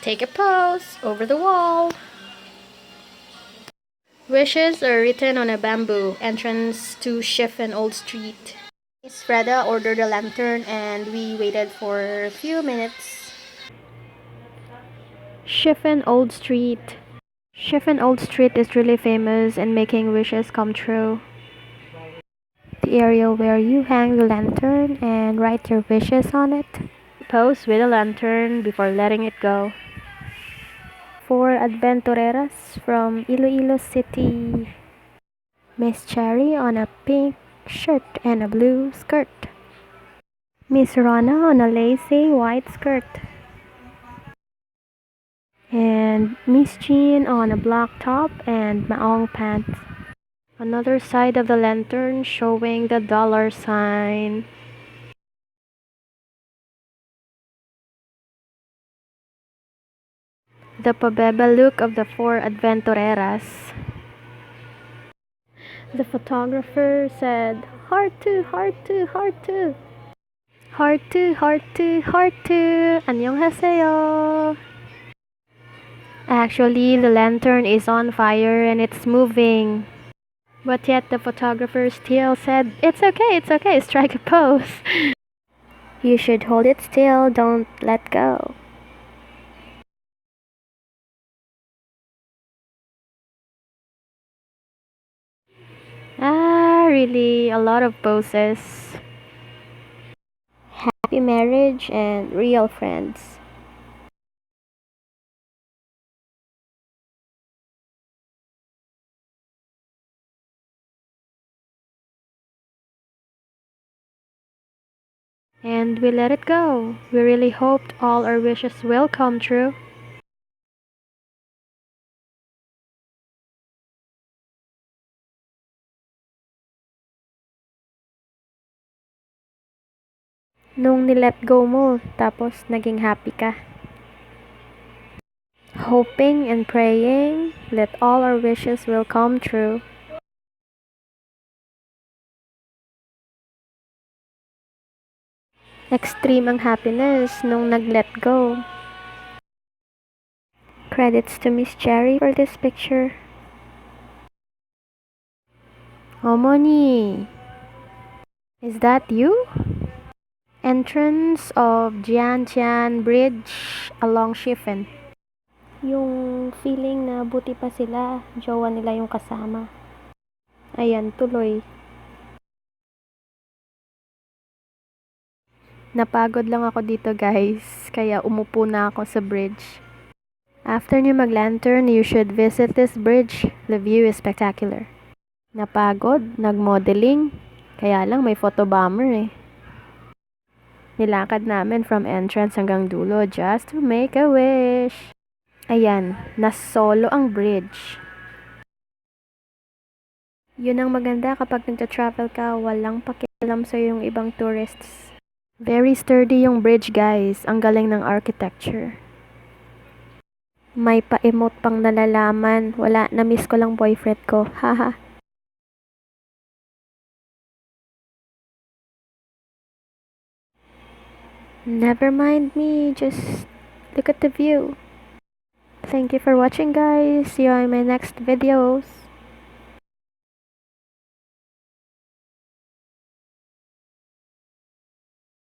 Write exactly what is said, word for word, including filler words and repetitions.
Take a pose over the wall. Wishes are written on a bamboo entrance to Chiffon Old Street. Miss Freda ordered a lantern and we waited for a few minutes. Chiffon Old Street. Chiffon Old Street is really famous in making wishes come true. The area where you hang the lantern and write your wishes on it. Pose with a lantern before letting it go. Four adventureras from Iloilo City. Miss Cherry on a pink shirt and a blue skirt. Miss Rona on a lacy white skirt. And Miss Jean on a black top and maong pants. Another side of the lantern showing the dollar sign. The pabebe look of the four adventureras. The photographer said, "Heart two, heart two, heart two." Heart two, heart two, heart two. 안녕하세요. Actually, the lantern is on fire and it's moving. But yet the photographer still said, "It's okay, it's okay, strike a pose." You should hold it still, don't let go. Ah, really, a lot of poses. Happy marriage and real friends. And we let it go. We really hoped all our wishes will come true. Nung ni-let go mo, tapos naging happy ka. Hoping and praying that all our wishes will come true. Extreme ang happiness nung nag-let go. Credits to Miss Cherry for this picture. Omoni, is that you? Entrance of Jianjian Bridge along Chiffon. Yung feeling na buti pa sila, jowa nila yung kasama. Ayan, tuloy. Napagod lang ako dito, guys, kaya umupo na ako sa bridge. After niyo mag-lantern, you should visit this bridge. The view is spectacular. Napagod, nag-modeling, kaya lang may photo bomber eh. Nilakad namin from entrance hanggang dulo just to make a wish. Ayan, na-solo ang bridge. Yun ang maganda kapag nagta-travel ka, walang pakialam sa yung ibang tourists. Very sturdy yung bridge, guys. Ang galing ng architecture. May pa-emote pang nalalaman. Wala, na-miss ko lang boyfriend ko. Haha. Never mind me, just look at the view. Thank you for watching, guys. See you in my next videos.